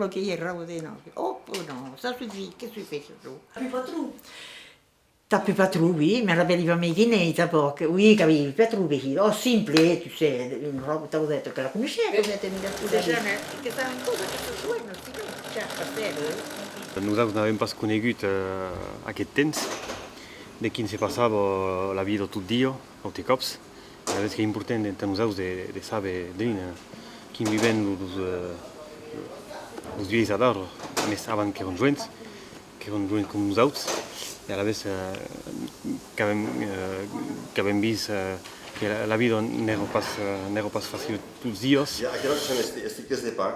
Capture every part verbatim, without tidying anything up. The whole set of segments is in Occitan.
Lo que i èra, o de non. Oh, oh non, ça suffit, que suffit, ça. T'as pu pas trop? T'as pu pas trop, oui, mais la belle, il va me guiner, t'as pas que, oui, qu'avais pas trop, vecchio. Oh, simple, tu sais, une robe, t'as dit que la connaissais. Déjà, que ça, une chose que se joue, sinon, tiens, pas faire, hein. Nosauts n'avèm pas conegut, eh, aqueth temps, de quin se passava la vida tot dia, aute còps. Alavetz qu'ei important entà nosauts de, de saber drin, eh, quin viven los, los, eh, los vielhs adara, mès avant qu'èran joens, qu'èran joens com nosauts, e alavetz, eh, qu'avem, eh, qu'avem vist, eh, que la, la vida n'èra pas, eh, n'èra pas facila tots dias. I a aquelas que son esti-, estiques de pan.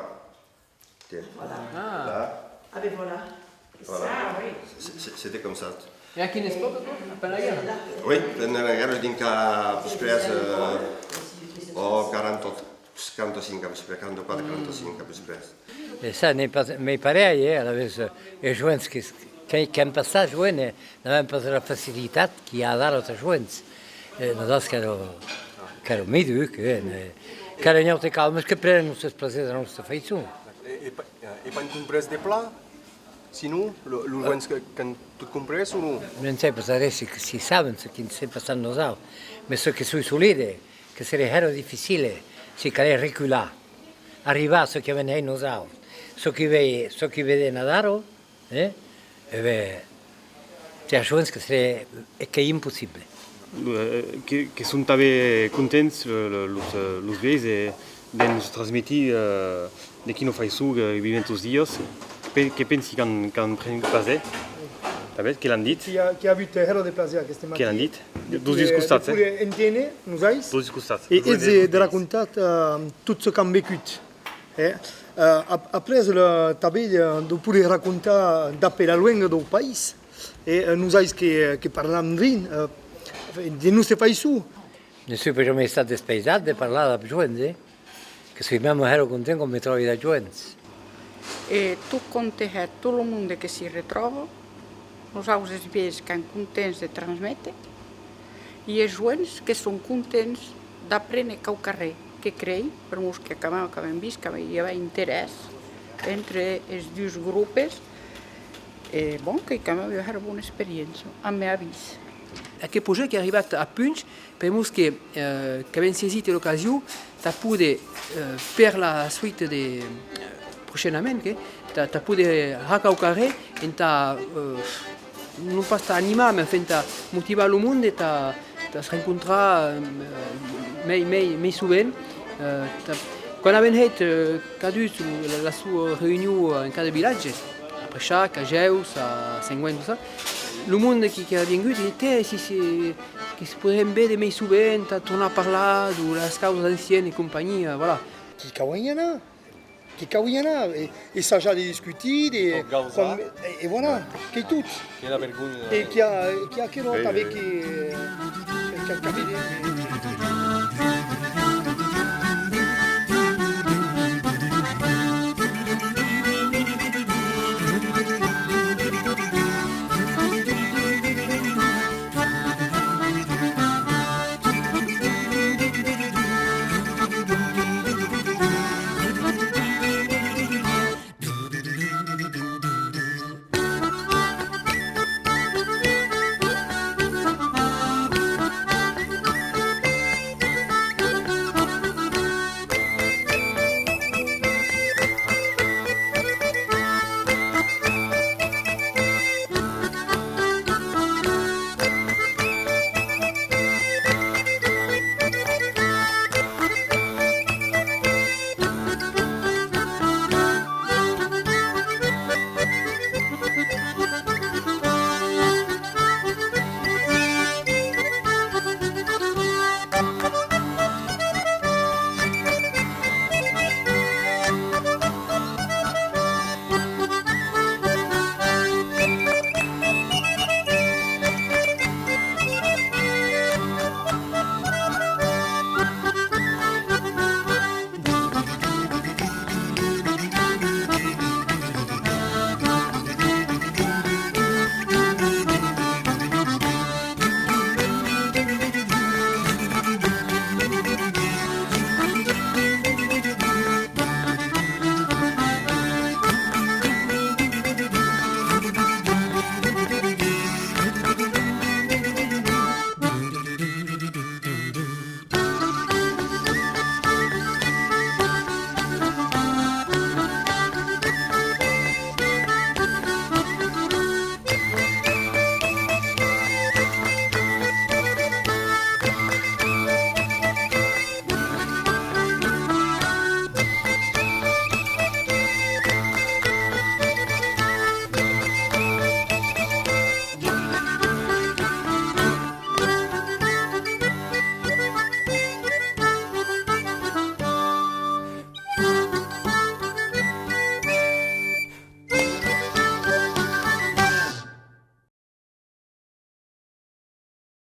Tiens. Voilà. Ah. Là. Ah ben voilà. Voilà. Ça, oui. C'est, c'est, c'était comme ça. E a quina epòca, aquò? Pendent la guèrra? Oui, pendent la guèrra, dinc a, pus près, eh, oh, quaranta, quaranta-cinc, a pus près, quaranta-quatre, quaranta-cinc, a pus près. E ça n'ei pas mei parelh, eh, alavetz, eh, es joens que, que, qu'an passat joens, eh, n'avèm pas la facilitat qu'i a adara tà joens. Eh, nosauts qu'èra, qu'èra miduc, eh, ne, qu'èra un aute causa, mès que prenen los seus plasers a la nòsta faiçon. E, e pa-, e pas comprés de plan, sinon, lo, los joens que, qu'an tot comprés o non? Non sai pas ara si, si saben çò qui se passa a nosauts, mès çò que soi solide, que seré hèra dificile, si calè recular, arribar a çò qui avèm hèit nosauts, çò qui vei, çò qui veden adara, eh? E ben, tè, a joens que seré, e qu'ei impossible. Eh, que, que son tanben contents, eh, lo, los, eh, los vielhs, e de nos transmetir, eh, de quina faiçon que viven tots dias, pe-, que pensi qu'an, qu'an pres plaser, tanben, que l'an dit. Qui a, qui a avut hèra de plaser aqueste matin. Que l'an dit. De, dos dus costats, eh. De poder enténer, nosauts. Dos dus costats. E, e de, de racontar, eh, tot çò qu'an vecut. Eh, eh, ap-, après, le, tanben, eh, de poder racontar dab la luenga deu país, e, eh, nosauts que, que parlam drin, eh, de noste faiçon. Ne soi pas jamei estat despaisat de parlar dab joens, eh, que soi mèma hèra content quan me tròbi dab joens. E tot compte hèt, tot lo monde que s'i retròba, nosauts es vielhs qu'an contents de transméter, e es joens que son contents d'apréner quauquarren, que crei, pr'amor que quand même qu'avem vist qu'i avè interès entre es dus gropes, e bon, qu'ei quand même ua hèra bona experiéncia, a mè avís. Aqueth projècte qu'ei arribat a punch, pr'amor que, eh, qu'avem saisit l'ocasion tà poder, eh, per la suite de, eh, prochainament, que, tà, tà poder har quauquarren entà, eh, non pas tà animar, mès enfin tà motivar lo monde, tà, tà's rencontrar, eh, mei, mei, mei sovent. Eh, tà, quan avèm hèit, eh, cadun la, la sua reünion en cada vilatge, a Prechac, a Gèus, a Sengüent, tot ça, lo monde qui, qui èra viengut, ditz, tè, si, si, que se poderem véder mei sovent, tà tornar parlar de las causas ancianas e companhia, voilà. Qu'i cau i anar, qu'i cau i anar, e, e sajar de discutir, de, e, e voilà, qu'ei tot. Qu'ei la vergonha. E qu'i a, qu'i a aquerò tanben que, que, que, que,